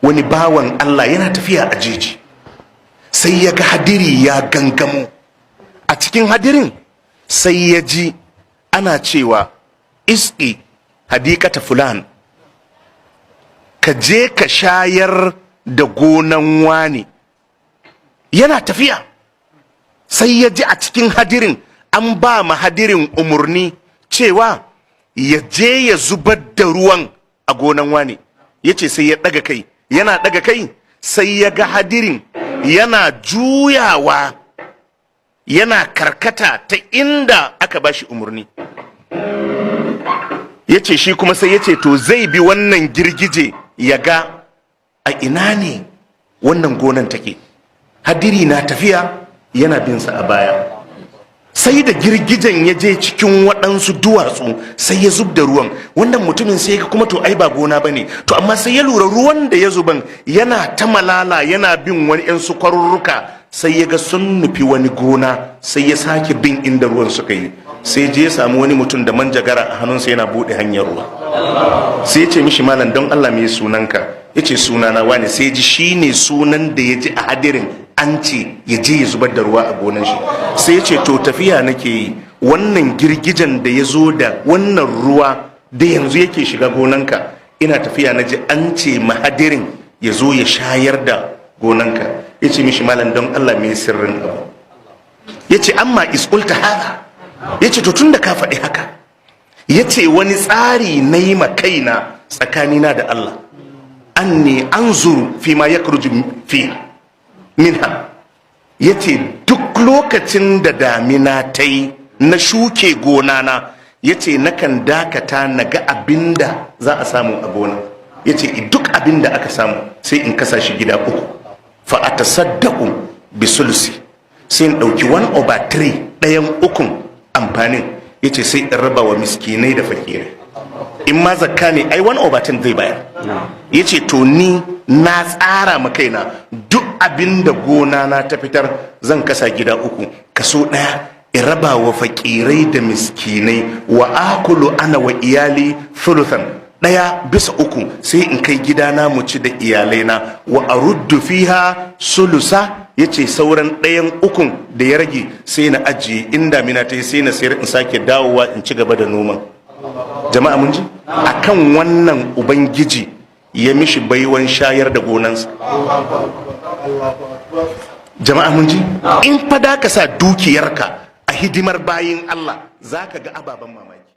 Wani bawan Allah yana tafiya a jeji, sai ya ga hadiri ya gangamo. A cikin hadirin sai ya ji ana cewa, "اسق حديقة فلان", ka je ka shayar da gonan wani. Yana tafiya sai ya ji a cikin hadirin an ba ma hadirin umarni cewa ya je ya zubar da ruwan a gonan wani. Ya ce sai ya ɗaga kai, yana ɗaga kai sai ya ga hadirin yana juyawa, yana karkata ta inda aka ba shi umarni. Ya ce shi kuma sai ya ce to zai bi wannan girgije ya ga a ina ne wannan gonan take. Hadiri na tafiya yana binsa a baya, sai da girgijen ya je cikin waɗansu duwatsu sai ya zub da ruwan. Wannan mutumin sai ya kuma to ai ba gona ba ne. To amma sai ya lura ruwan da ya zuban yana ta malala, yana bin wani 'yan su kwarurruka, sai ya ga sun nufi wani gona. Sai ya sake bin inda ruwan suka yi, sai je ya samu wani mutum da manjagara a hannunsa yana buɗe hanyar ruwa. Sai ya ce mishi, "Malam, don Allah me sunanka?" Ya ce, "Sunana wani." Sai ji shi ne sunan da ya ji a hadirin an ce ya je ya zubar da ruwa a gonan shi. Sai ya ce, "To tafiya nake yi, wannan girgijen da ya zo da wannan ruwa da yanzu yake shiga gonanka, ina tafiya na ji an ce mahadirin ya zo ya shayar da gonanka." Ya ce mishi, "Malam, don Allah me sirrin abu?" Ya ce, "أما إذ قلت هذا." Ya ce, "To tun da ka faɗi haka," ya ce, "wani tsari na yi ma kaina tsakanina da Allah, أني أنظر فيما يخرج فيها منها." Ya ce duk lokacin da damina ta yi na shuke gonana, ya ce nakan dakata na ga abinda za a samu a gona. Ya ce duk abinda aka samu sai in kasa shi gida uku. فأتصدق بثلث, sai in ɗauki 1 over 3, ɗayan ukun amfanin. Ya ce sai in raba wa miskinai da fakirai. In ma zakka ne ai 1 over 10 zai bayar. Ya ce to ni na tsara ma kaina, duk abin da gona na ta fitar zan kasa gida uku, kaso ɗaya in raba wa fakirai da miskinai, وآكل أنا وعيالي ثلثا, ɗaya bisa uku sai in kai gidana mu ci da iyalaina, وأرد فيها ثلثا. Ya ce sauran ɗayan ukun da ya rage sai na ajiye, in damina ta yi sai na sayar in sake dawowa in ci gaba da noman. Jama'a mun ji, akan wannan Ubangiji ya mishi baiwan shayar da gonansa. Jama'a mun ji, in fa da ka sa dukiyarka a hidimar bayin Allah, za ka ga ababen mamaki.